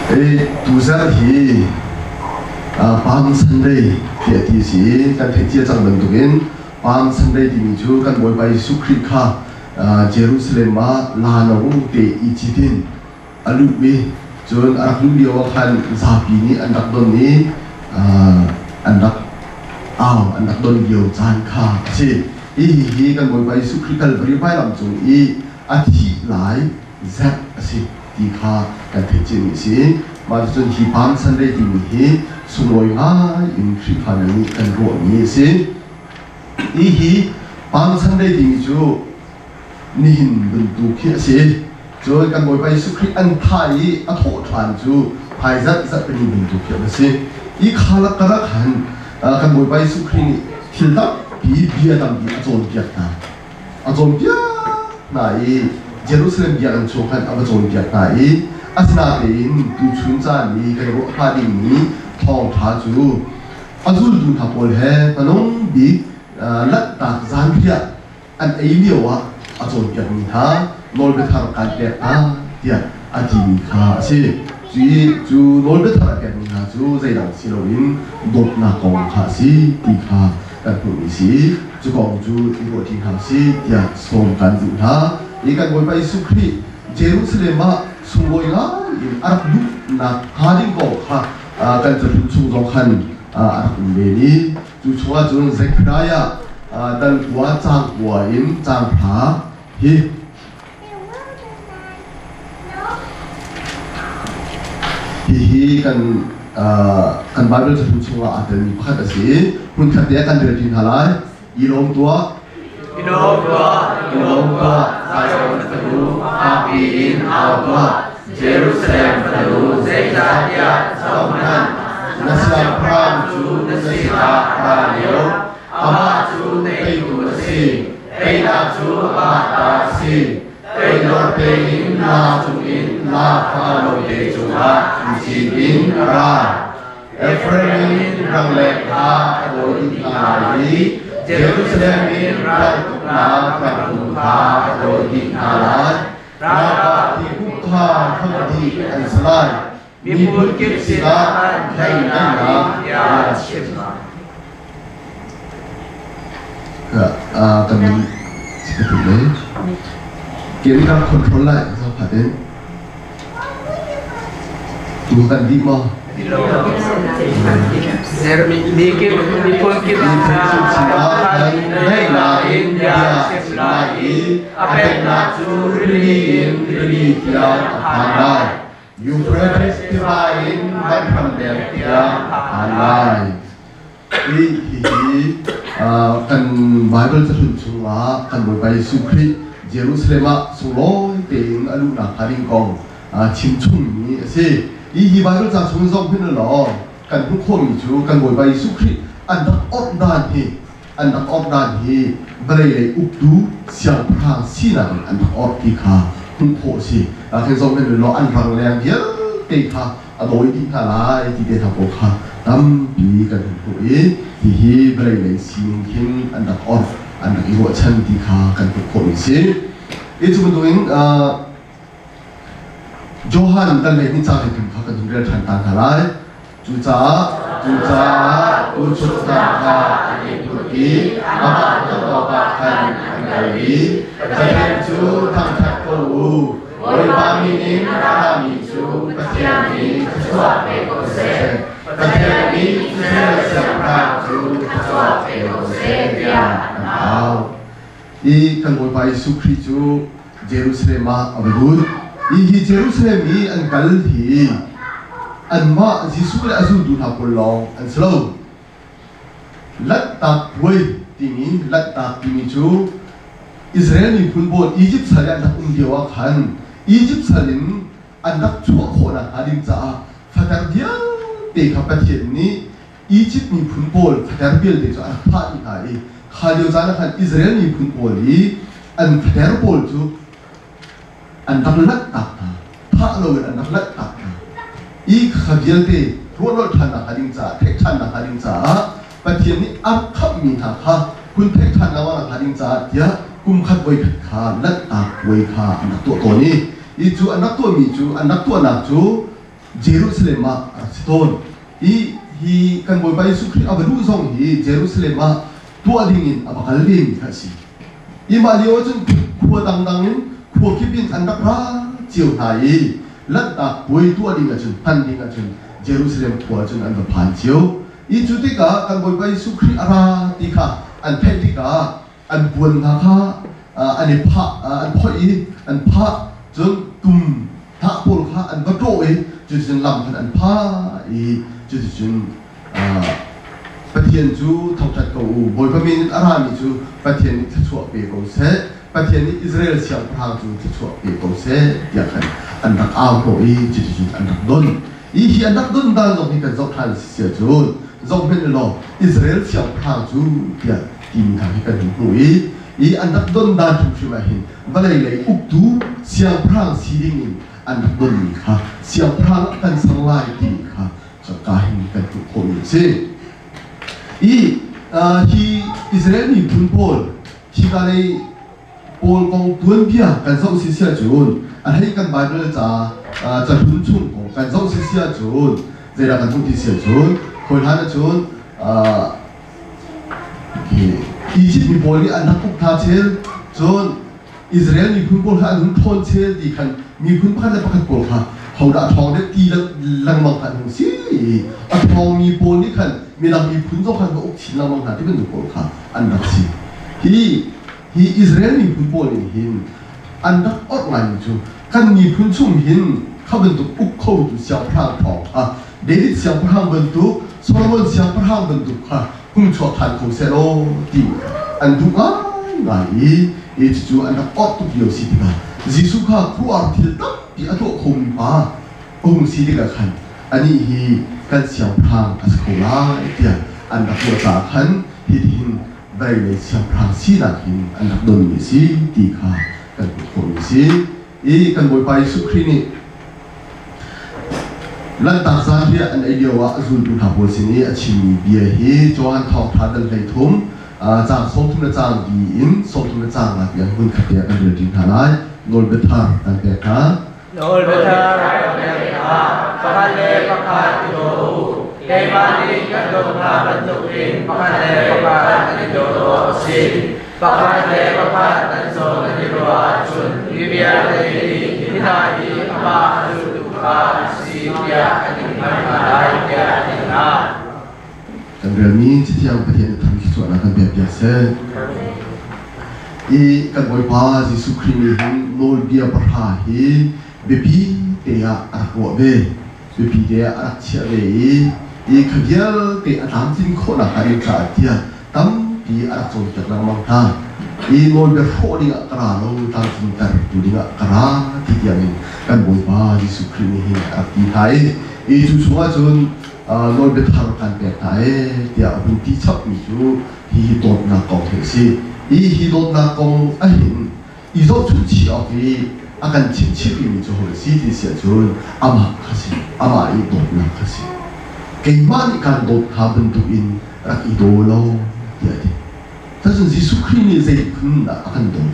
Tuzarh hi Palm Sunday tiah ti a si i kan theih cia cang bantukin Palm Sunday timi cu kan Bawipa Jesuh Khrih kha Jerusalem ah lano te i cit in a luh i cun a rak luh lio ah khan zapi nih an rak don i an rak au an rak don lio caan kha a si. Hihi kan Bawipa Jesuh Khrih Kalvari vailam cung i a thih lai zarh a si ti kha kan theih ciami a si. Mah cucun hi Palm Sunday timi hi sunglawi ngai in Khrihfami nih kan ruahmi a si. Hi hi Palm Sunday timi cu nihin bantuk khi a si. Cun kan Bawipa Jesuh Khrih an thah i a thawh ṭhan cu hmaizarh zarhpini bantuk khi a si. Hi kha karah khan kan Bawipa Jesuh Khrih nih thil tampi bia tampi a cawnpiak hna. A cawnpiak hna i Jerusalem biakinn chung khan a va cawnpiak hna i asinain tuchun caan i kan ruah hnga dingmi thawngṭha cu a zultu hna pawl he hmanung bik Lanhtak zanriah an ei lioah a cawnpiakmi hna nawlbia thar kaan pek hna tiah a timi kha a si. Cu nawlbia thar a pekmi hna cu zeidang si loin dawtnak kong kha a si ti kha kan hmuhmi si. Cu kong cu i ruahṭi hna usih tiah sawm kan duh hna. Hi kan Bawipa Jesuh Khrih Jerusalem ah sunglawi ngai in a rak luhnak hnga ding kong kha kan cahlun chung zong khan a rak um len i cu chungah cun Zekhariah dal kua caang kua in caang hra hi Hihi kan kan Baibal cahlun chungah aa telmi pakhat a si i hmunkhat te ah kan relṭi hna lai. I lawm tuah. I lawm tuah. I lawm tuah. Zion fanu, fakpi in au tuah. Jerusalem fanu, zeicahtiah zohhmanh, na siangpahrang cu na sinah a ra lio. Amah cu teitu a si. Teinak cu amah ta a si. Toidor tein laa cungin laa note cungah cin in a ra. Efraim in rangleng kha a dawi dih hna lai i Jerusalem in raltuknak rangtum kha a dawi dih hna lai. Ralkap tihuk kha hloh dih an si lai. Miphun kip sinah daihnak in bia a chim lai. Kan Kemi kan control lai zo phat in tu kan dih maw? Miphun kip sinah daihnak in bia a chim lai i a pennak cu rili in rili tiang a phan lai. Euphrates tiva in vanhram deng tiang a phan lai. Hihi kan Baibal cahlun chungah kan Bawipa Jesuh Khrih Jerusalem ah sunglawi tein a luhnak hnga ding kong chimchungmi a si. Hi Baibal ca chung zong hin law kan hmuh khawhmi cu kan Bawipa Jesuh Khrih an rak orh dan hi an rak orh dan hi vawlei lei uktu siangpahrang sinak in an rak orh ti kha hmuh khawh a si. Khin zong hin law an rangleng vialte kha a dawi dih hna lai ti te hna pawl kha tampi kan hun hmuh i hihi vawlei lei sining khin an rak orh an rak i ruahchan ti kha kan hmuh khawhmi a si. Hi cu bantukin Johan dal lei nih ca thum kha kan hun rel ṭhan ta hna lai. Cucaah uchukhnak kha an i put i amah hngalh awkah khan an kal i Pathian cu thangṭhat ko u. Bawipa min in a rami cu Pathian nih thluachuah pe ko seh. Pathian nih Israel siangpahrang cu thluachuah pe ko seh tiah an au. I kan Bawipa Jesuh Khrih cu Jerusalem ah a va lut. Hi Jerusalem i an kal hi anmah Jesuh le a zultu hna pawl lawng an si lo. Lanhtak puai timi Lanhtak timi cu Israel miphun pawl Egypt sal i an rak um lio ah khan Egypt sal in an rak chuah khawh nakhnga ding caah fater vialte kha Pathian nih Egypt miphun pawl fater vialte cu a rak thah dih hna i kha lio caan ah khan Israel miphun pawl i an fater pawl cu an rak lanhtak hna, thah loin an rak lanhtak hna i kha vialte ruahnolh ṭhannak hnga ding caah, theih ṭhannak hnga ding caah Pathian nih a khamhmi hna kha hun theih ṭhan lengmang hnga ding caah tiah kum khat voikhat kha lanhtak puai kha an rak tuah tawn i hi cu an rak tuahmi cu an rak tuahnak cu. Jerusalem ah a rak si tawn. I hi kan Bawipa Jesuh Khrih a va luh zong hi Jerusalem ah tuah ding in a va kal ve mi kha a si. I mah lio ahcun khua dangdang in khua kip in an rak ra cio hna i Lanhtak puai tuah ding ahcun hman ding ahcun Jerusalem khua cun an va phan cio. I cu tikah kan Bawipa Jesuh Khrih a ra ti kha an theih tikah an puan hna kha an i phah, an phoih i an phah, cun tum hnah pawl kha an va ṭawh i cuticun lam khan an phah i cuticun Pathian cu thangṭhat ko u, Bawipa min in a rami cu Pathian nih thluachuah pe ko seh, Pathian nih Israel siangpahrang cu thluachuah pe ko seh tiah khan an rak au hnawh i cuticun an rak don. I hi an rak don dan zong hi kan zoh ṭhan si ahcun zohhmanh law Israel siangpahrang cu tiah timi hna hi kan hun hmuh i i an rak don dan hrimhrim ah hin vawlei lei uktu siangpahrang si ding in an rak donmi kha siangpahrang ah kan ser lai timi kha ka hin kan hmuh khawhmi a si. I hi Israel miphun pawl hika lei pawl kong tuanbia kan zoh si sia cun a hlei kan Bible ca cahlun chung kong kan zoh si sia cun zeidah kan hmuh ti sia cun khawi hlan ahcun Egypt mi pawl nih an rak uk hna chel cun Israel miphun pawl kha an hun ṭhawn chel ti khan miphun pakhat le pakhat pawl kha hodah ṭhawng deuh ti lengmang kha an hung si i a ṭhawngmi pawl nih khan midang miphun zong khan va uk chin lengmang hna ti bantuk pawl kha an rak si. Hi hi Israel miphun pawl nih hin an rak orh ngaimi cu kan miphun chung hin kha bantuk uk khotu siangpahrang ṭhawng kha David siangpahrang bantuk Solomon siangpahrang bantuk kha hung chuak ṭhan kho seh law ti an duh ngaingai i i cucu an rak orh tuk lio si tikah Jesuh kha khuaruahhar thil tampi a tuah khomi pa a hung si tikah khan anih hi kan siangpahrang a si kho lai tiah an rak ruah caah khan hitihin vawlei lei siangpahrang sinak hin an rak donmi a si ti kha kan hmuh khawhmi a si. I kan Bawipa Jesuh Khrih nih Lanhtak zanriah an ei lioah a zultu hna pawl sin i a chimmi bia hi Johan Thawngṭha dal 13 caang 30 le caang li in 35 tiang hmunkhat te ah kan rel ṭi hna lai. Nawlbia thar kan pek hna. Nawlbia thar kan pek hna. Pakhat le pakhat i daw u. Keimah nih kan dawt hna bantukin pakhat le pakhat an i daw awk a si. Pakhat le pakhat an zawn an i ruah ahcun mi vialte nih hi hna hi amah a zultu kha an si tiah an in hngalh hna lai tiah a ti hna. Kan relmi Cathiang Pathian a thang thluachuahnak kan pek piak seh. I kan Bawipa Jesuh Khrih nih hin nawlbia pahra hi biapi te ah a rak ruah ve. Biapi te ah a rak chiah ve i i kha vialte a tlamtlin khawhnak hnga ding caah tiah tampi a rak cawnpiak lengmang hna. Hi nawlbia hrawh dingah ka ra lo, tlamtlinter tu dingah ka ra ti tiangin kan Bawipa Jesuh Khrih nih hin a rak ti hna i i cu chungah cun nawlbia thar kan pek hna ee tiah a hun ti chapmi cu hihi dawtnak kong hi a si. I hi dawtnak kong ahhin i zohchunh chih awk i a kan chimh chih rihmi cu ho si ti si ahcun amah kha si, amah i dawtnak kha si. Keimah nih kaan dawt hna bantukin rak i daw law tiah a ti. Cun Jesuh Khrih nih zeiphun dah a kan dawt?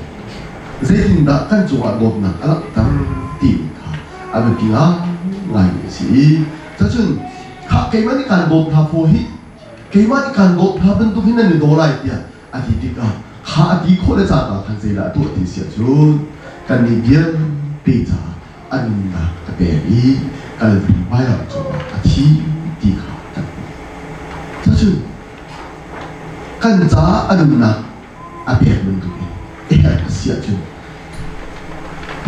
Zeitindah kan cungah dawtnak a langhter timi kha a biapi ngaingaimi a si i cun khah keimah nih kaan dawt hna faw hih, keimah nih kaan dawt hna bantuk hin nan i daw lai tiah a ti tikah kha a ti khawh le cangka khan zeidah a tuah ti si ahcun kannih vialte caah a nunnak a pek i Kalvari vailam cungah a thi ti kha kan hmuh. Cucun kan caah a nunnak a pek bantukin a herh a si ahcun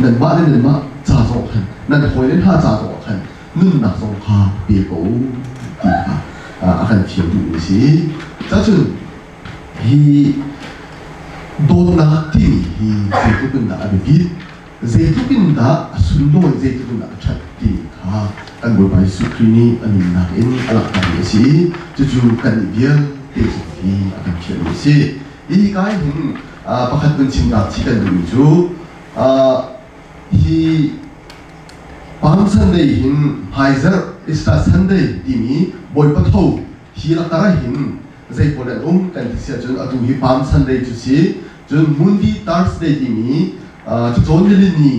nanmah le nanmah ca zong khan nan hawile hna ca zong khan nunnak zong kha pe ko u ti kha a kan fial duhmi a si. Cucun hi dawtnak timi hi zeitluk in dah a biapit, zeitluk in dah a sunlawi, zeitluk in dah a ṭhat ti kha kan Bawipa Jesuh Khrih nih a nunnak in a langhtermi a si i cucu kannih vialte zong hi a kan fialmi a si. Hi ka hin pakhat vun chimnak chih kan duhmi cu hi Palm Sunday hin hmaizarh Easter Sunday timi Bawipa tho hi lakar ah hin zei pawl an um kan ti si ahcun atu hi Palm Sunday cu si cun Mundi Thursday timi cacawn nilini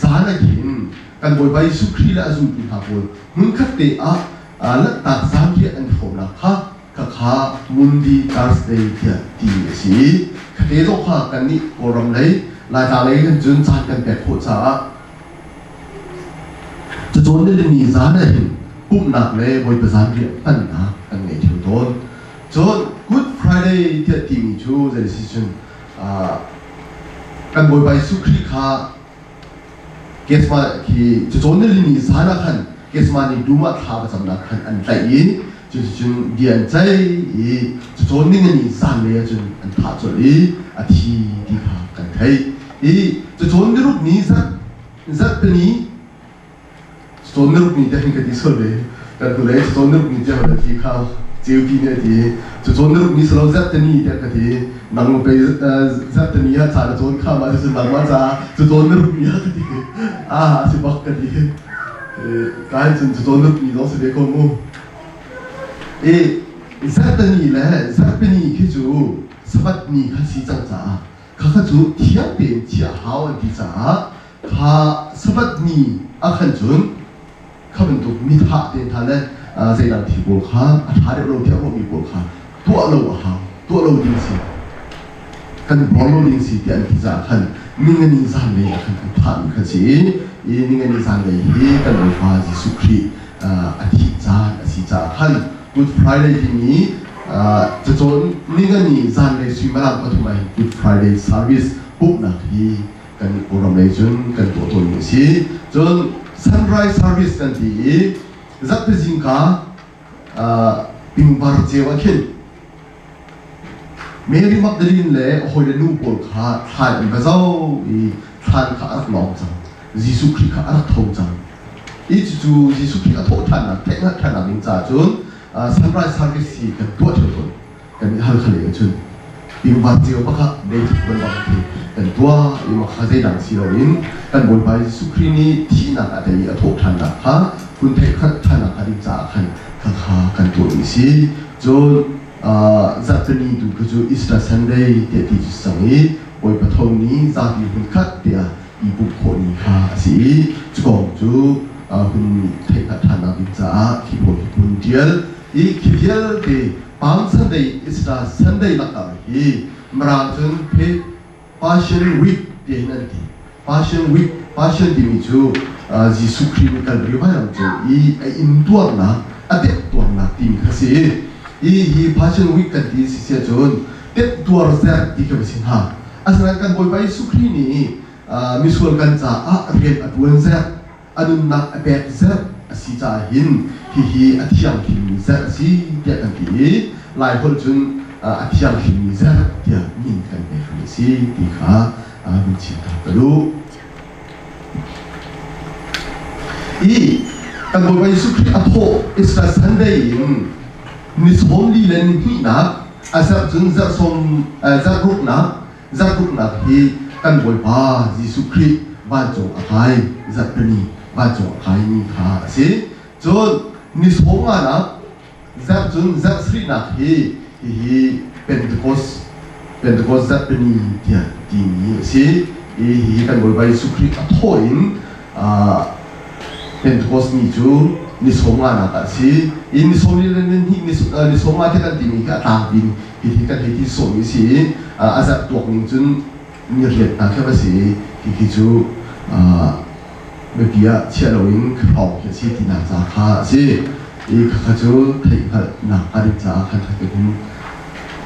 zan ah hin Kan Bawipa Jesuh Khrih le a zultu hna pawl hmunkhat te ah Lanhtak Zanriah an i hrawmnak kha khakha Maundy Thursday tiah timi a si i khate zong kha kannih Kawlram lei Laitlang lei kan cun caan kan pek khawh caah cacawn nilini zan ah hin pumhnak le Bawipa Zanriah hmannak kan ngei ṭheo tawn. Cun Good Friday tiah timi cu zei si cun kan Bawipa Jesuh Khrih kha Kesma khi cacawn nilini zan ah khan Kesmani dum ah thla va camnak khan an tlaih i cuticun bia an ceih i cacawn ningani zanlei ah cun an thah colh i a thi ti kha kan theih. I cacawn niruk ni zarhpini cacawn niruk ni te hin ka ti sual ve kan hnulei cacawn niruk ni tiang a ti kha ceupi nih a ti. Cacawn niruk ni silo zarhteni tiah ka ti. Nang pei zarhteni ah ca na cawn kha mah cucun nangmah caah cacawn niruk ni ah ka ti. Ah a si bak ka ti. Ka hin cun cacawn niruk ni zong si ve ko mu. I zarhteni le zarhpini khi cu Sabbath ni kha si cang caah khakha cu thiang tein chiah hau an ti caah kha Sabbath ni ah khan cun kha bantuk mithah te hna le zeidang thil pawl kha a ṭha deuh lo tiah ruahmi pawl kha tuah lo a hau, tuah lo ding si, kan bor lo ding si tiah an ti caah khan ningani zanlei ah khan an thahmi kha si i ningani zanlei hi kan Bawipa Jesuh Khrih a thih caan a si caah khan Good Friday timi cacawn ningani zanlei suimilam 3 ah hin Good Friday service pumhnak hi kan Kawlram lei cun kan tuah tawnmi a si. Cun sunrise service kan ti i zarhpi zingka pingvar ceu ah khin Mary Magdalene le a hawile nu pawl kha thlan an va zoh i thlan kha a rak lawng cang. Jesuh Khrih kha a rak tho cang. I cucu Jesuh Khrih a thawh ṭhannak, theihhngalh ṭhannak ding caah cun sunrise service hi kan tuah ṭheo tawn. Kan i hal kha lei ahcun pingvar ceu bak ah meithal ban bak khi kan tuah i mah kha zeidang si loin kan Bawipa Jesuh Khrih nih thihnak a tei i a thawh ṭhannak kha hun theih ṭhannak hnga ding caah khan khakha kan tuahmi si. Cun zarhpini tu kha cu Easter Sunday tiah ti cu si cang i Bawipa tho ni zapi hmunkhat tiah i pumh khawh ni kha a si i cu kong cu hun theih hngalh ṭhannak ding caah khi pawl hi hun ṭial i khi vialte Palm Sunday, Easter Sunday lakah hi Mirang cun Passion Week ti hin an ti. Passion Week, Passion timi cu Jesuh Khrih nih Calvary vailam cung i a intuarnak, a temtuarnak timi kha si. I hi Passion Week kan ti si sia cun temtuar zer ti kha va si hnga. Asinain kan Bawipa Jesuh Khrih nih misual kan caah rian a ṭuan zer, a nunnak a pek zerh a si caah hin hihi a thianghlimmi zerh a si tiah kan ti i Laiholh cun a thianghlimmi zerh tiah min kan pekmi a si ti kha vun chim ta ka duh. I kan Bawipa Jesuh Khrih a thawh Easter Sunday in ni 42 le ni hnihnak a zarh cun zarh sawm zarh ruknak Zarhruknak hi kan Bawipa Jesuh Khrih vancung a kai zarhpini vancung a kaimi kha a si. Cun ni sawmnganak zarh cun zarh sarihnak hi hihi Pentecost Pentecost zarhpini tiah timi a si. I hihi kan Bawipa Jesuh Khrih a thawh in Pentecost ni cu ni sawmnganak ah a si. I ni sawmli le ni hnih ni sawmnga te kan timi khi a tlangpi hihi kan hei ti sawhmi a si i a zarh tuak ning cun ni riat hna khi va si i hihi cu biapi ah chiah loin hrawng khi a si tinak ca kha a si. I khakha cu theihhngalhnak a ding caah khan ṭhat in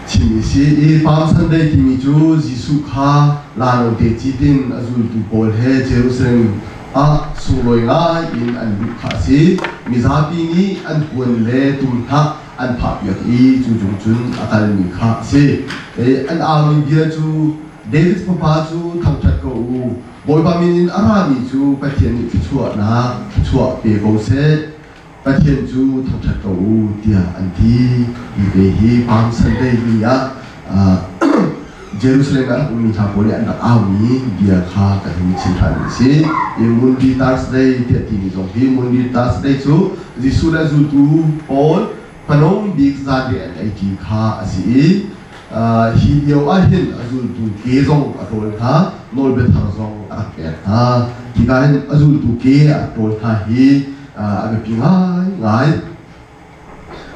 chim i si. I Palm Sunday timi cu Jesuh kha lano te cit in a zultu pawl he Jerusalem ah sunglawi ngai in an luh kha a si. Mizapi nih an puan le tumhnah an phahpiak i cu cung cun a kalmi kha a si. An aumi bia cu David fapa cu thangṭhat ko u, Bawipa min in a rami cu Pathian nih thluachuahnak thluachuah pe ko seh, Pathian cu thangṭhat ko u tiah an ti. Hi te hi Palm Sunday ni ah Jerusalem ah rak ummi hna pawl nih an rak aumi bia kha kan hun chim ṭhanmi a si. I Maundy Thursday tiah timi zong hi Maundy Thursday cu Jesuh le zultu pawl hmanung bik zanriah an eiṭi kha a si i hi lio ah hin a zultu ke zong a ṭawl hna, nawlbia thar zong a rak pek hna. Hika hin a zultu ke a ṭawl hna hi a biapi ngaingai.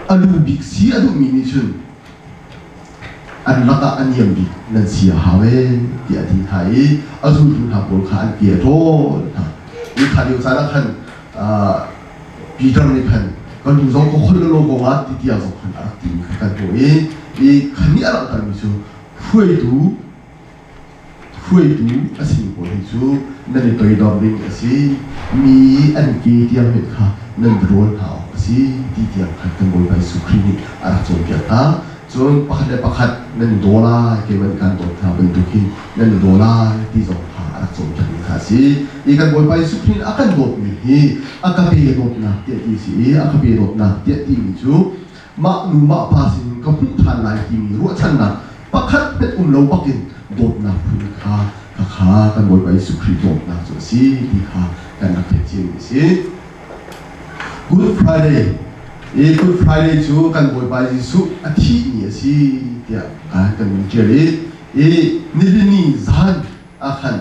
A lu bik si a duhmi nih cun an lakah a niam bik nan si a hau ee tiah a ti hna i a zultu hna pawl kha an ke a ṭawl hna. Hi kha lio caan ah khan Peter nih khan ka lu zong ka khol lo ko hnga ti tiang zong khan a rak timi kha kan hmuh i i kha nih a langhtermi cu hruaitu hruaitu a simi pawl hi cu nan i toidor ding a si, mi an ke tiang hmenh kha nan rawl hna awk a si ti tiang khan kan Bawipa Jesuh Khrih nih a rak cawnpiak hna. Cun pakhat le pakhat nan i daw lai, keimah nih kaan dawt hna bantuk hin nan i daw lai ti zong kha a rak cawnpiakmi kha a si. I kan Bawipa Jesuh Khrih nih a kan dawtmi hi a ka pe dawtnak tiah ti a si i a ka pe dawtnak tiah timi cu mah nu mah pa sin ka hmuh ṭhan lai timi ruahchannak pakhat hmet um lo bakin dawtnak phun kha khakha kan Bawipa Jesuh Khrih dawtnak cu a si ti kha kan rak theih ciomi a si. Good Friday i Good Friday cu kan Bawipa Jesuh a thih ni a si tiah kan min ṭial i i nilini zan ah khan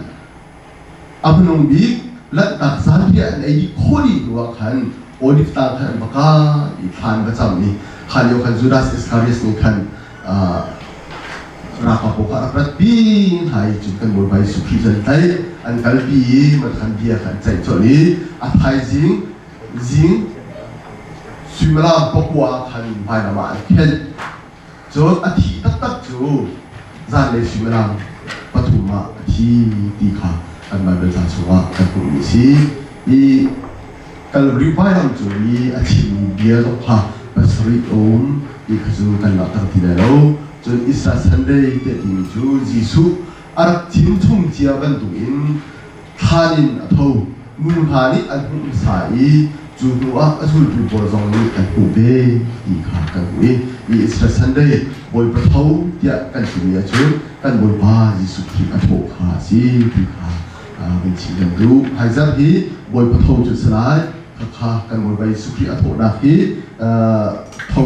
a hmanung bik Lanhtak zanriah an ei dih khawh dih hnu ah khan Olive tlang khan an va kai i thla an va cam i kha lio khan Judas Iscariot nih khan ralkap pawl kha a rak ratpi hna i cun kan Bawipa Jesuh Khrih cu an tlaih, an kalpi i man khan bia kha an ceih colh i a thaizing zing suimilam pakua ah khan vailam ah an khenh. Cun a thih taktak cu zanlei suimilam 3 ah a thi ti kha kan Baibal ca chungah kan hmuhmi a si. I Kalvari vailam cung i a chimmi bia zong kha pasarih a um ti kha cu kan langhter ti lai lo. Cun Easter Sunday tiah timi cu Jesuh a rak thim chung cia bantukin thlan in a tho. Nu hna nih an hmuh hmasa i cu hnuah a zultu pawl zong nih an hmuh ve ti kha kan hmuh i hi Easter Sunday Bawipa tho tiah kan timi ahcun kan Bawipa Jesuh Khrih a thawh kha a si ti kha kan chim kan duh. Haizar hi Bawipa tho cu si lai. Khakha kan Bawipa Jesuh Khrih a thawhnak hi tho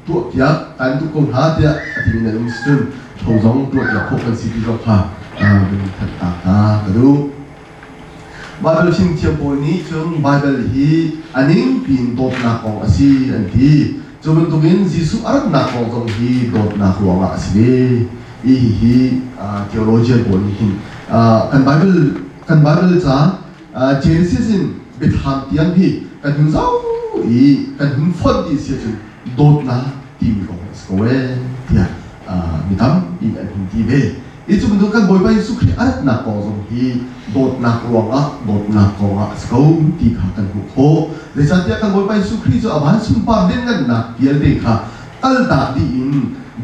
tuahpiak kan duh ko hna tiah a timi nan um si cun tho zong tuahpiak khawh kan si ti zong kha kan thanh ta hna ka duh. Baibal fimthiam pawl nih cun Baibal hi a ningpi in dawtnak kong a si an ti. Cu bantukin Jesuh a ratnak kong zong hi dawtnak ruangah a si ve. Hi hihi theologian pawl nih hin kan Bible kan Bible ca Genesis in Biathlam tiang hi kan hun zoh i kan hun fonh dih si ahcun dawtnak timi kong a si ko ee tiah mi tampi nih an hun ti ve. Hi cu bantuk kan Bawipa Jesuh Khrih a ratnak kong zong hi dawtnak ruangah dawtnak kongah a si ko ti kha kan hmuh khawh. Zeicahtiah kan Bawipa Jesuh Khrih cu a van sunpar lianngannak vialte kha kaltak dih in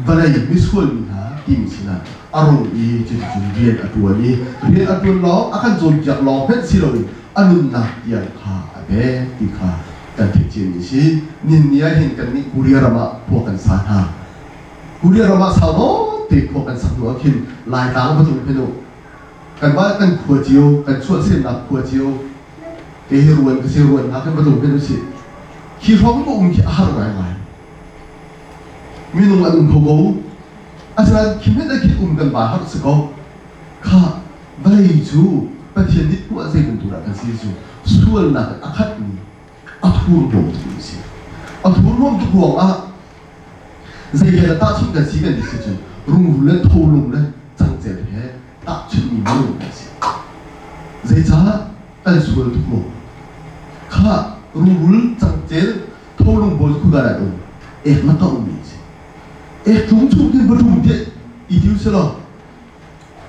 vawlei misual mi hna timi sinah a rung i cuticun rian a ṭuan i rian a ṭuan lawng a kan cawnpiak lawng hmanh si loin a nunnak tiang kha a pek ti kha kan theih ciami a si. Nihin ni ah hin kannih Korea ram ah khua kan sa hna. Korea ram ah sau nawn te khua kan sak hnu ah khin Laitlang va tlung hin u kanmah kan khua cio kan chuahsemnak khua cio kei hi ruan ka si ruan hna kan va tlung hin usih khi hrawng ka um khi a har ngaingai minung an um kho ko asinain khi hmenh ah khin um kan ba har si ko kha vawlei cu Pathian nih tuah zei bantuk dah kan si cu sualnak in a khatmi a thurhnawm tuk mi si a thurhnawm tuk ruangah Zei he dah tahchunh kan si kan ti si cun rungrul le tholung le cangcel he tahchunhmi minung kan si. Zeicah kan sual tuk maw? Kha rungrul, cangcel, tholung pawl cu khuka dah an um? Ek lak a ummi an si. Ek tlung chung khin va rum tiah i ti usih law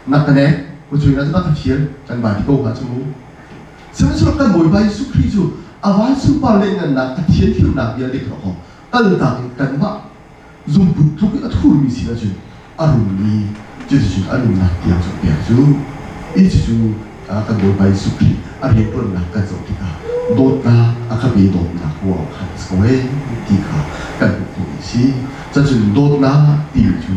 nak ka nek, va cuin ah cu ka fial, kan vai ti ko hnga cu mu. Sihmanhsehlaw kan Bawipa Jesuh Khrih cu a van sunpar lianngannak, a thianhlimnak vialte kha kaw kaltak in kanmah zungput tluk in a thurmi sin ahcun a rum i cuticun a nunnak tiang cu a pek cu i cucu kan Bawipa Jesuh Khrih a rianṭuannak kan zoh tikah dawtnak a ka pe dawtnak ruang khan a si ko ee ti kha kan hmuh khawh mi a si. Cacun dawtnak timi cu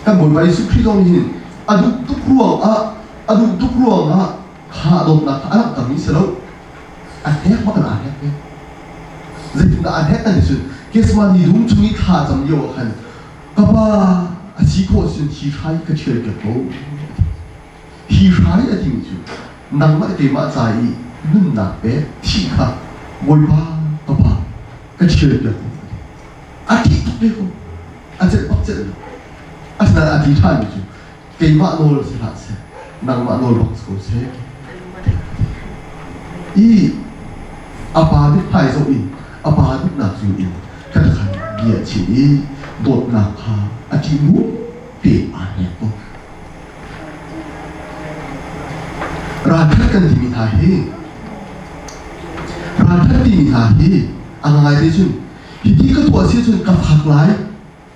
kan Bawipa Jesuh Khrih zong nih hin a duh tuk ruangah a duh tuk ruangah kha dawtnak kha a langhtermi si lo a hnek bak in aa hnek ve. Zeitindah aa hnek kan ti cun Gethsemane dum chung i thla cam lio ah khan ka pa a si khawh cun hi hrai ka ṭhial piak ko. Hi hrai a timi cu Nangmah le keimah ca i nunnak pek thih kha Bawipa ka Pa ka ṭhial piak ko. A ṭih tuk ve ko. A celh bak celh lo. Asinain a ti ṭhanmi cu keimah nawl si hlah seh, nangmah nawl bak si ko seh. I a pa mithmai zoh in a pa duhnak zul in kan khan bia a chim i dawtnak kha a ṭih te aa hnek ko. Ralṭhat kan timi hna hi ralṭhat timi hna hi a ngaite cun hiti ka tuah si cun ka fak lai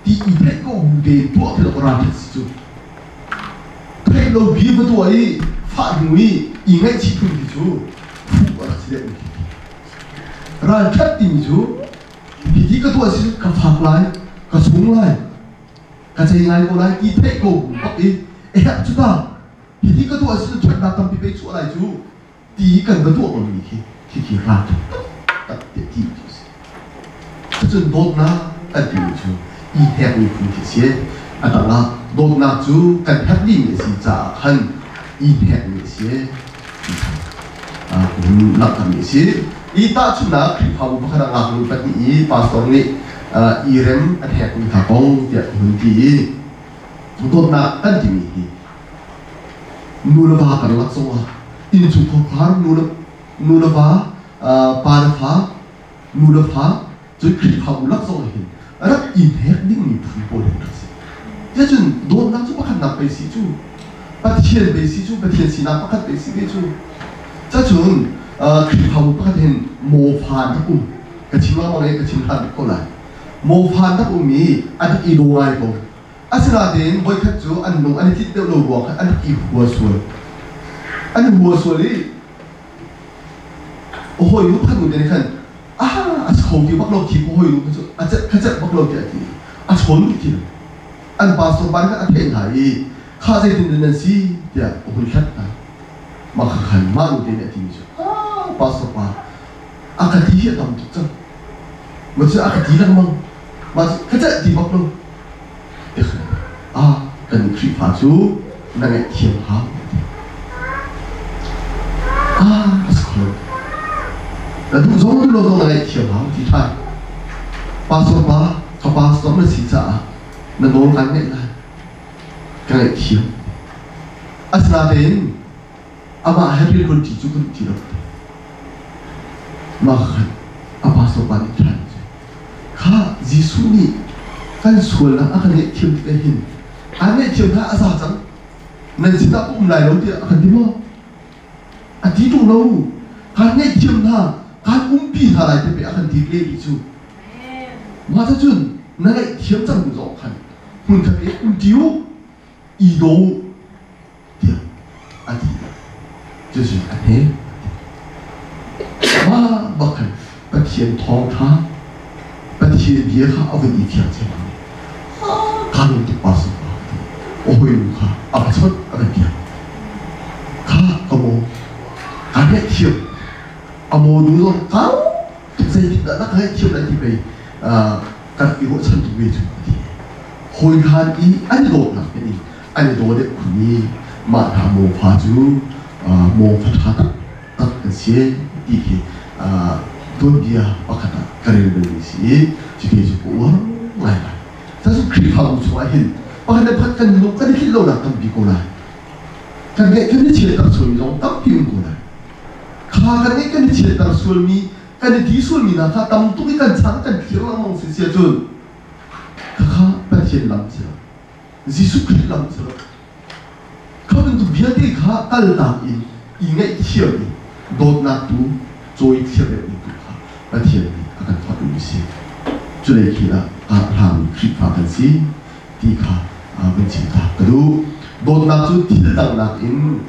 ti i theih ko bu tein tuah khi ralṭhat si cu. Theih lo bi va tuah i fah hnu i i ngaihchih phun khi cu phu a rak si deuh mi. Ralṭhat timi cu hiti ka tuah si cun ka fak lai, ka sung lai, ka cei ngai ko lai ti theih ko bu bak i eh cu ta hiti ka tuah si ṭhatnak tampi pei chuah lai cu ti kan va tuah ko mi khi khi ral tak te ti cu si. Cucun dawtnak kan timi cu i hekmi phun khi si. A tang ah dawtnak cu kan herh dihmi a si caah khan i hekmi a si ti kha langhtermi a si. I tahchunhnak Khrihfabu pakhat ah ngaknu pahnih i pastor nih i rem a hekmi hna kong tiah ka hun ti i dawtnak kan timi hi nu le va karlak zongah innchungkhar nu le va, pa le fa, nu le fa cun Khrihfabu lak zong hin rak i hnek dingmi phu pawl hin rak si. Tiahcun dawtnak cu pakhatnak pei si cu, Pathian pei si cu, Pathian sinak pakhat pei si ve cu. Cacun Khrihfabu pakhat hin mawfa an rak um. Ka chim lengmang i ka chim hlan ko lai. Mawfa an rak um i an rak i daw ngai ko. Asinain voikhat cu an lung an i tlinh deuh lo ruang khan an rak i hua sual. An i hua sual i hawinu pakhat nu te nih khan ah a cho ti bak lo khi ka hawinu kha cu a celh kha celh bak lo tiah a ti. A chawn duh ti lo. An pastor pa nih khan a theih hna i kha zeitin dah nan si tiah a hun hlat hna. Mah kha khan mah nu te nih a timi cu ah pastor pa a ka ti hi a tam tuk cang. Mah cu a ka ti lengmang. Mah cu ka celh ti bak lo. Ah kan Khrihfa cu na ngaihthiam hau. Ah a si kho lo. Na duh zong duh lo zong na ngaihthiam hau ti ṭhan. Pastor pa, ka pastor na si caah na nawl kan ngaih lai. Ka ngaihthiam. Asinain amah he rian ṭuanṭi cu ka duh ti lo. Mah khan a pastor pa nih ṭhan kha Jesuh nih kan sualnak a kan ngaihthiam tikah hin aan ngaihthiam hna a za cang nan sinah ka um lai lo tiah a kan ti maw? A ti ṭung lo. Kaan ngaihthiam hna, kaan umpi hna lai ti pei a kan ti lehmi cu. Mah cun na ngaihthiam cang zong khan hmunkhat i umṭi u, i daw u tiah a ti. Cucu a hne. Mah bak khan Pathian thawngṭha, Pathian bia kha a vun i fiang ciammam i kaa lawm tuk pa sung pa ti. A hawinu kha a va chawnh, a va biak. Kha ka maw, kaa ngaihthiam. A maw nu zong kau tuk zeitik dah na ka ngaihthiam lai ti pei kan i ruahchan tuk ve cu a ti. Hawi hlan i an i dawtnak in an i daw deuh khun i mah hna mawfa cu mawfa ṭha taktak an si ti khi tuanbia pakhat ah ka rel balmi si i cuti cu ka uar ngaingai. Cucu Khrihfabu chungah hin pakhat le pakhat kan lung kan i tlinh lonak tampi ko lai. Kan ngeih kan i chiatter sualmi zong tampi um ko lai. Kha kan ngeih kan i chiatter sualmi kan i ti sualmi hna kha tam tuk i kan chan kan thlir lengmang si sia cun khakha Pathian lam si lo. Jesuh Khrih lam cu kha bantuk vialte kha kaltak in i ngaihthiam i dawtnak tu cawi thiam deuh tu kha Pathian nih a kan forh mi si. Culei khi ah hlami Khrihfa kan si ti kha van chim ta ka duh. Dawtnak cu thil dang nakin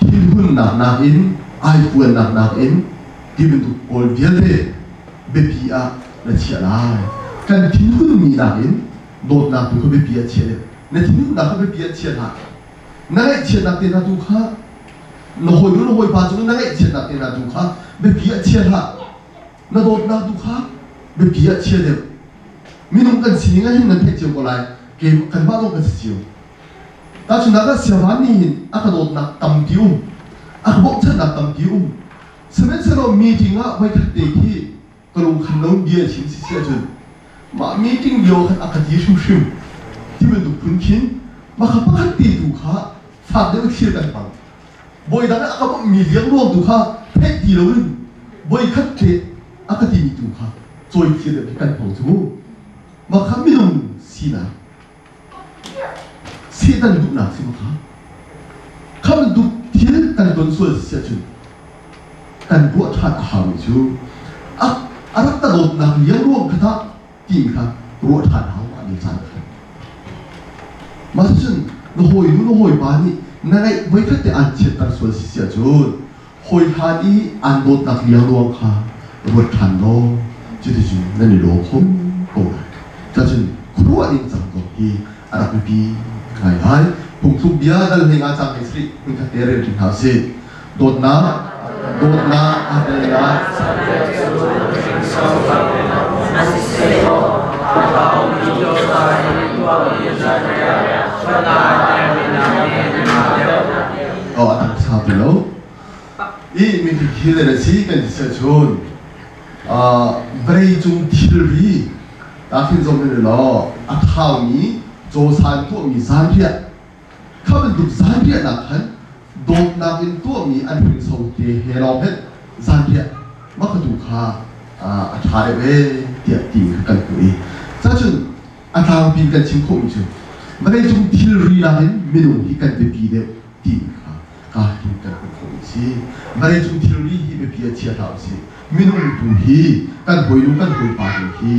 thinhunnak nakin aipuannak nakin ti bantuk pawl vialte biapi ah na chiah lai. Kan thinhunmi nakin dawtnak tu kha biapi ah chia deuh. Na thinhunnak kha biapi ah chia hlah. Na ngaihchiatnak te hna tu kha na hawinu na hawipa cung na ngaihchiatnak te hna tu kha biapi ah chia hlah. Na dawtnak tu kha biapi ah chia deuh. Minung kan sining ah hin nan theih cio ko lai. Ke kanmah zong kan si cio. Tahchunhnak ah siavan nih hin a ka dawtnak tampi um, a ka bawmhchanhnak tampi um. Sihmanhsehlaw meeting ah voikhat te khi ka lungkhan lo bia chim si si ahcun mah meeting lio khan a ka ti hrimhrim ti bantuk phun khin mah kha pakhat te tu kha fak deuh thlir kan hmang. Bawi dang ah a ka bawmhmi liangluang tu kha theih ti loin voikhat te a ka timi tu kha cawi thlir deuh hi kan hmang cu mu. Mah kha minung sinak Satan duhnak si kha kha bantuk thil kan ton sual si ahcun kan ruah ṭhan a haumi cu a a rak ka dawtnak liangruang kha tah ti kha ruah ṭhan hau mah ni caan kha. Mah cucun na hawinu na hawipa nih na ngaih voikhat te aan chiatter sual si si ahcun hawi hlan i aan dawtnak liangruang kha ruat ṭhan law cuticun nan i law kho ko lai. Cacun khuaruah ding cang ko hi a rak biapi ngaingai. Phungthluk bia dal hlei nga cang hei sarih hmunkhat te rel ṭi hna usih. Dawtnak, dawtnak aa tel lai. Oh, a tang sau ti lo. I mi hi le si kan ti chun vawlei cung thilri khin zong in law a thaumi cawsan tuahmi zanriah kha bantuk zanriahnak khan dawtnak in tuahmi an hringso te he lawng hin zanriah mah kha tu kha a ṭha deuh ee tiah ti kan hmuh i cacun a tlangpi kan chim khawhmi cu vawlei cung thilri nakin minung hi kan biapi deuh ti kha ka hin kan hmuh khawh si. Vawleicung thilri hi biapi ah chia hlah usih. Minung tu hi kan hawinu kan hawipa tu hi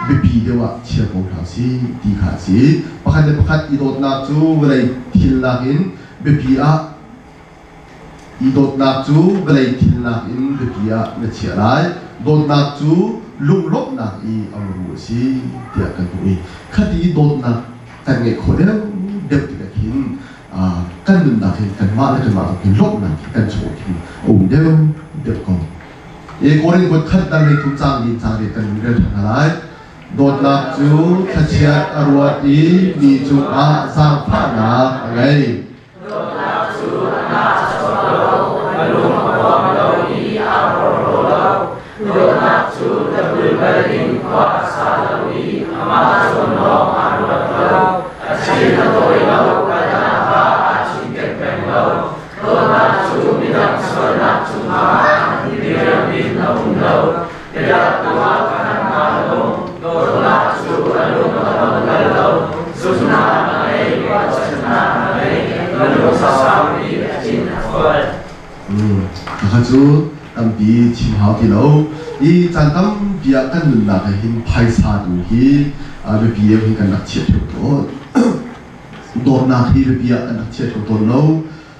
biapi deuh ah chia ko hna usih ti kha a si. Pakhat le pakhat i dawtnak cu vawlei thil nakin biapi ah i dawtnak cu vawlei thil nakin biapi ah na chiah lai. Dawtnak cu lunglawmhnak i a muru a si tiah kan hmuh i khati dawtnak kan ngeih khawh deuh deuh tikah khin kan nunnak hin kanmah le kanmah zong hin lawmhnak hi kan chung hin a um deuh deuh ko. E Korin kut khat dal lei thum cang din cang riat kan rel ṭhan hna lai. Dawtnak cu thlachiat a ruat i mi cungah zaangfahnak a ngei. Dawtnak cu a hna a chuak lo, a lung a puam lo i aa porhlaw lo. Dawtnak cu tabulbal in khua a sa lo i amah zawn lawng aa ruat lo. A chin a tawi lo, a dang kha aa cinken peng lo. Dawtnak cu midang sualnak cungah diriam in a um lo. Biatak tu ah kan hna lo. Dawtnak cu a lung a dong bal lo. Zumhnak a ngei, ruahchannak a ngei, a lung a sau i a thin a fual. Khakha cu tampi chim hau ti lo. I caan tampi ah kan nunnak ah hin phaisa tu hi biapi em hi kan rak chiah ṭheo tawn. Dawtnak hi biapi ah kan rak chia ṭheo tawn lo.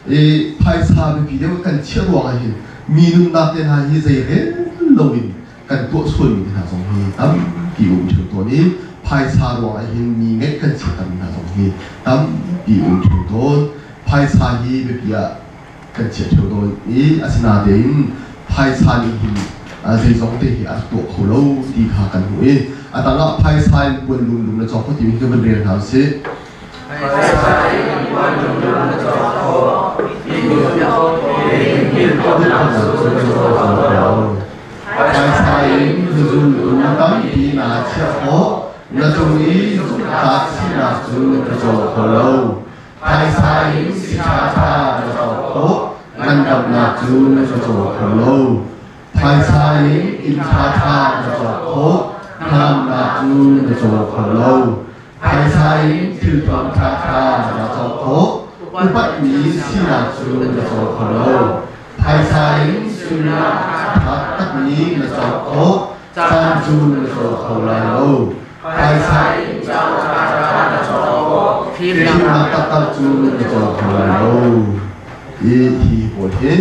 I phaisa biapi deuh kan chiah ruang ah hin mi nunnak te hna hi zei rel loin kan tuah sualmi te hna zong hi tampi um ṭheo tawn i phaisa ruang ah hin mi ngeih kan chiattermi hna zong hi tampi um ṭheo tawn. Phaisa hi biapi ah kan chiah ṭheo tawn i asinain phaisa nih hin zeizong te hi a rak tuah kho lo ti kha kan hmuh i a tangah phaisa in puan lumlum na cawk kho timi hi van rel hna usih. Phaisa in puan lumlum na cawk kho, Phaisa in zultu tampi naa chiah khawh, na cung i zumhtlak sinak cu na caw kho lo. Phaisa in si ṭhaṭha na cawk khawh, ngandamnak cu na caw kho lo. Phaisa in inn ṭhaṭha na cawk khawh, hnangamnak cu na caw kho lo. Phaisa in thilthuam ṭhaṭha na cawk khawh, upatmi sinak cu na caw kho lo. Phaisa in sullam ṭha takmi na cawk khawh, caan cu na caw kho lai lo. Phaisa in cauk ṭhaṭha na cawk khawh. Fimnak taktak cu na caw kho lai lo. Hi hi pawl hi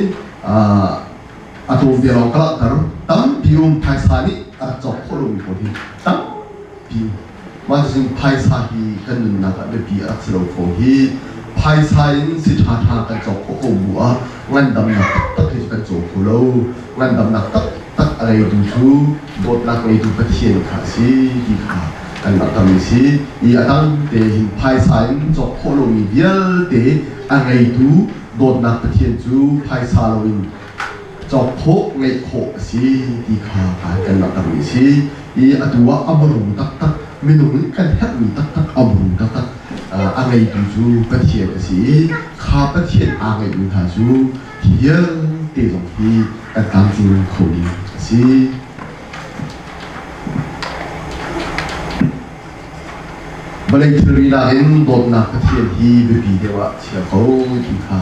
a tlawmte lawng ka langhter. Tampi um phaisa nih a rak cawk khawh lomi pawl hi tampi um. Mah cucun phaisa hi kan nunnak ah biapi a rak si lo kho hi. Phaisa in si ṭhaṭha kan cawk khawh ko bu ah ngandamnak taktak hi cu kan caw kho lo. Ngandamnak taktak a ngeitu cu dawtnak ngeitu Pathian kha a si ti kha Kan langhter mi si. I a tang te hin phaisa in cawk khawh lomi vialte a ngeitu dawtnak Pathian cu phaisa loin cawk khawh, ngeih khawh a si ti kha kan langhter mi si. I atu ah a muru taktak, minung nih kan herhmi taktak a muru taktak a ngeitu cu Pathian a si i kha Pathian aa ngeihmi hna cu hi vialte zong hi kan tlamtling kho ding a si. Vawlei thilri nakin dawtnak Pathian hi biapi deuh ah chia ko ti kha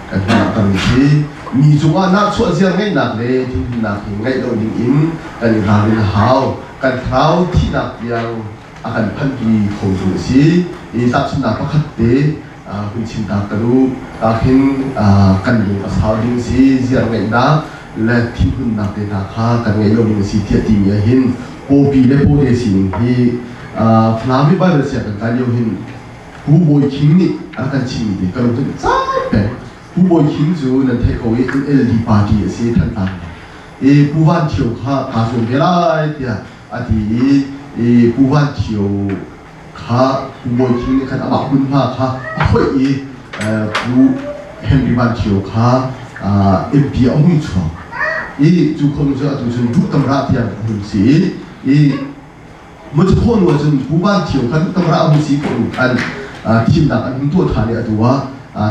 kan hngalhter mi si. Mi cungah nahchuah ziar ngeihnak le thinhunnak hi ngeih lo dingin kan i ralrin a hau. Kan thlarau thihnak tiang a kan phanpi khotu a si. I tahchunhnak pakhat te hun chim ta ka duh. Ahhin kan lung a sau ding si, ziar ngeihnak le thinhunnak te hna kha kan ngeih lo ding a si tiah timi ahhin pawpi le pawte sining hi Falam i Bible sianginn kai lio hin Pu Bawi Khing nih a rak kan chimmi te ka lung cu cai peng. Pu Bawi Khing cu nan theih ko i NLD party a si Thantlang. I Pu Van Thio kha kaa zuam ve lai tiah a ti i Pu Van Thio kha Pu Bawi Khing nih khan amah hmunhma kha a hoih i Pu Henry Van Thio kha MP a hung chuak i cu khom cu atu cun duh tam rah tiang a hun si i Mucu nu ahcun Pu Van Thio kha duh tam rah a hun si ko khan thimnak an hun tuah ṭhan i atu ah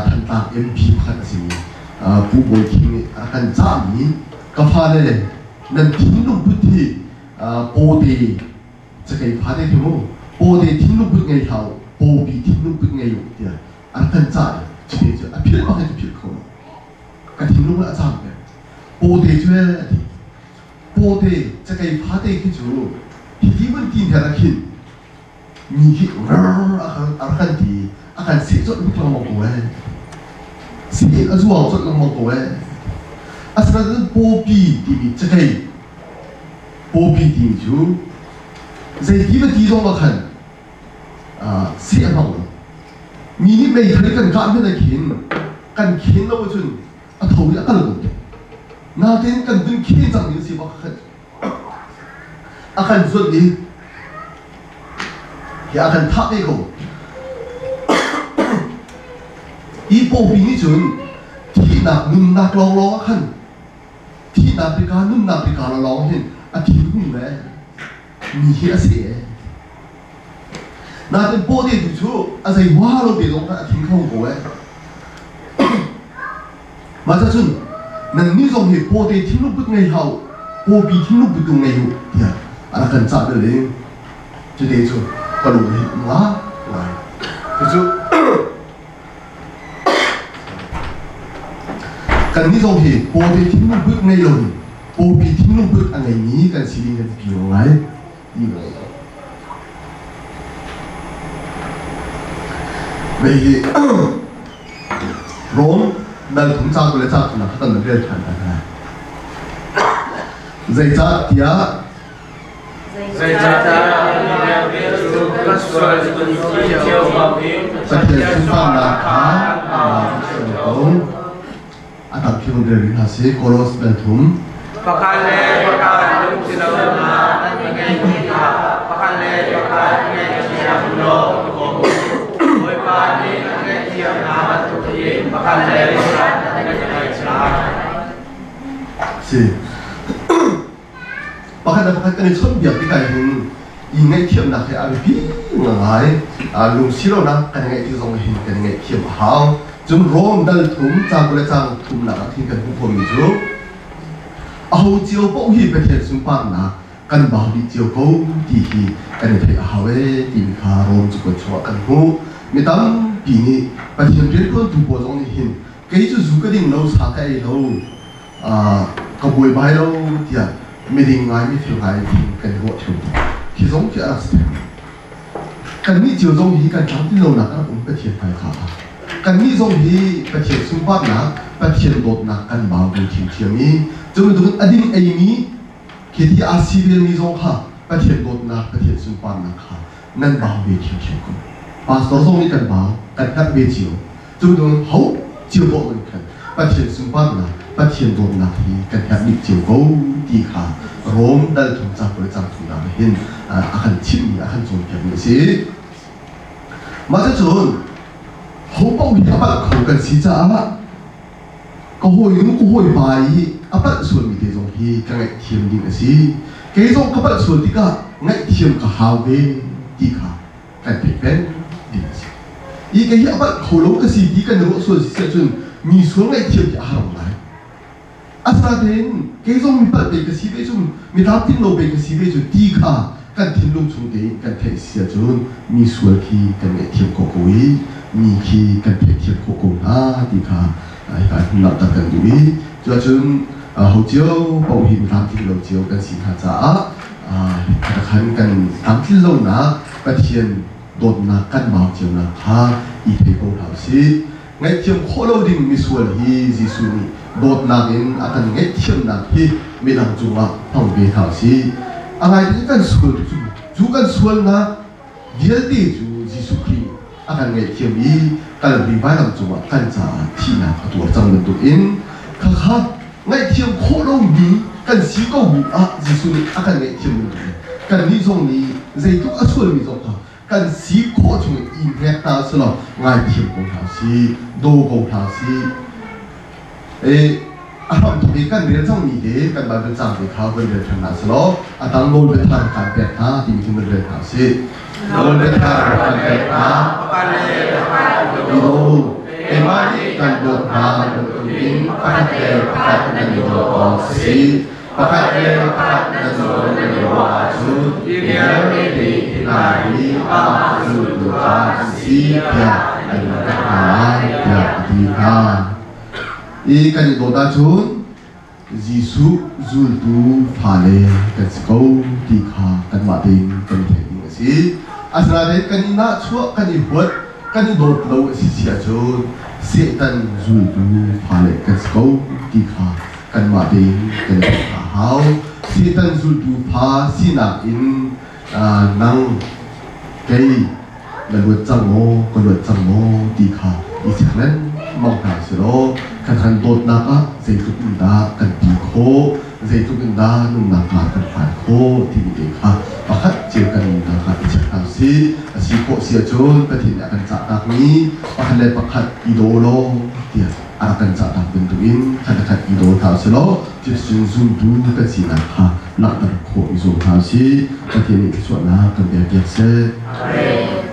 Thantlang MP pakhat a simi Pu Bawi Khing nih a kan cahmi ka fale nan thinlung put hi pawte cakei fate khi mu pawte thinlung put ngei hlah u pawpi thinlung put ngei u tiah an kan cah i cuti cu a philh bak in philh kho lo ka thinlung a cam peng pawte cu a ti pawte cakei fate khi cu hiti mun ti hna khin mi hi rrr a kan ti a kan seh colh bik lengmang ko ee seh a zuang colh lengmang ko ee asinain pawpi timi cakei pawpi timi cu zeiti va ti zong ah khan seh a hmang lo mi nih meithal kan kah hmanh ah khin kan khen lo ahcun a tho i a kal ko nain kan vun khen cang mi si bak khan a kan zuanh i hi a kan thah ve ko. Hi pawpi nih cun thihnak nunnak lawnglawng ah khan thihnak rika nunnak rika lawng hin a thinhung le mi hi a si e. Nain pawte tu cu a zei hua lo te zong khan a thin kho ko e. Mah cun nannih zong hi pawte thinlung put ngei hlah u, pawpi thinlung put tu ngei u tiah a rak kan cah bel i cuti cu ka lung hi nga ngai. Cucu kannih zong hi pawte thinlung put ngei loin pawpi thinlung put a ngeimi kan si ding kan pi ngai ti ngai lo. Mei hi Rom dal thum ca le ca thumnak kha kan rel ṭhan ta hna. Zeicahtiah Pathian sunparnak kha ko. A tam khi rel rih hna si Kolos dal thum. Pakhat le pakhat lungthinlonak an i ngeih tikah pakhat le pakhat ngaihthiam law i bawm u. Bawipa nih a ngaihthiam hna bantukin pakhat le pakhat an i ngaih hna. Si. Pakhat le pakhat kan i chawnhbiak tikah hin i ngaihthiamnak hi a biapi ngai. Lungsi lonak kan i ngaih tik zong hin kan i ngaihthiam a hau. Cun Rom dal thum caang le caang thumnak ah khin kan hmuh khawhmi cu aho cio paoh hi Pathian sunparnak kan bau dih cio ko ti hi kan i theih a hau ee timi kha Rom cakuat chungah kan hmuh. Mi tampi nih Pathian rianṭuantu pawl zong nih hin kei cu zu ka ding lo, sa ka ei lo, ka buaibai lo tiah miding ngai mifel ngai in kan i ruah ṭheo. Khi zong khi a rak si theng. Kannih cio zong hi kan tlamtlin lonak a rak um Pathian hmaika ah. Kannih zong hi Pathian sunparnak, Pathian dawtnak kan bau ve ṭhiamṭhiam i cu bantukin a ding eimi khi aa si velmi zong kha Pathian dawtnak, Pathian sunparnak kha nan bau ve ṭhiamṭhiam ko. Pastor zong nih kan bau, kan hngalh ve cio. Cu bantukin ho cio poah in khan Pathian sunparnak, Pathian dawtnak hi kan herh dih cio ko ti kha Rom dal thum caang kul le caang thumnak hin hin a kan chimhmi a kan cawnpiakmi a si. Mah cucun ho paoh hi a palh kho kan si caah ka hawinu ka hawipa i a palh sualmi te zong hi ka ngaihthiam ding a si. Kei zong ka palh sual tikah ngaihthiam ka hau ve ti kha kan theih peng ding a si. I kei hi a palh kho lo ka si ti kan i ruah sual si ahcun mi sual ngaihthiam hi a har lai. Asinain kei zong mi palh te ka si ve cu mi tlamtling lo ve ka si ve cu ti kha kan thinlung chung tein kan theih si ahcun mi sual khi kan ngaihthiam khawh ko i mi khi kan theihthiam khawh ko hna ti kha hika hin langhter kan duh i cuahcun ho cio paoh hi mi tlamtling lo cio kan si hna caah khan kan tlamtlin lonak Pathian dawtnak kan mau cionak kha i thei ko hna usih. Ngaihthiam khawh lo ding misual hi Jesuh nih dawtnak in a kan ngaihthiamnak hi midang cungah hmang ve hna usih. A ngai kan sual cu cu kan sualnak vialte cu Jesuh Khrih nih a kan ngaihthiam i Kalvari vailam cungah kan caah thihnak a tuar cang bantukin khakha ngaihthiam khawh lomi kan si ko bu ah Jesuh nih a kan ngaihthiam bantukin kannih zong nih zeitluk a sualmi zong kha kan si khawh chung in i hnek hna selaw ngaithiam ko hna usih, daw ko hna usih. A hramthok i kan rel cangmi te kan Bible caang te kha van rel ṭhan hna selaw a tang nawl biathar kan pek hna timi khi van rel hna usih. Nawl biathar kan pek hna. I daw u. Keimah nih kan dawt hna bantukin pakhat le pakhat nan i dawt awk a si. Pakhat le pakhat nan zawn nan i ruah ahcun vialte nih hika hi amah zultu kha an si tiah an rak hna lai tiah a ti hna. I kan i dawt ahcun Jesuh zultu fale kan si ko ti kha kanmah tein kan i theih ding a si. Asinain kan i nahchuah, kan i huat, kan i dawt lo a si si ahcun Satan zultu fale kan si ko ti kha kanmah tein kan i theih a hau. Satan zultu fa sinak in nang kei na luat cang maw, ka luat cang maw ti kha i check lengmang hna si law kan han dawtnak ah zeitluk in dah kan ti khawh, zeitluk in dah nunnak ah kan hlai khawh timi te kha pakhat cio kan nunnak ah i check hna usih. A si khawh si ahcun Pathian nih a kan cahtakmi pakhat le pakhat i daw law tiah a rak kan cahtak bantukin khat le khat i daw hna usih law cuticun zumtu kan sinak kha langhter khawh i zuam hna usih. Pathian nih thluachuahnak kan pek piak seh. Amen.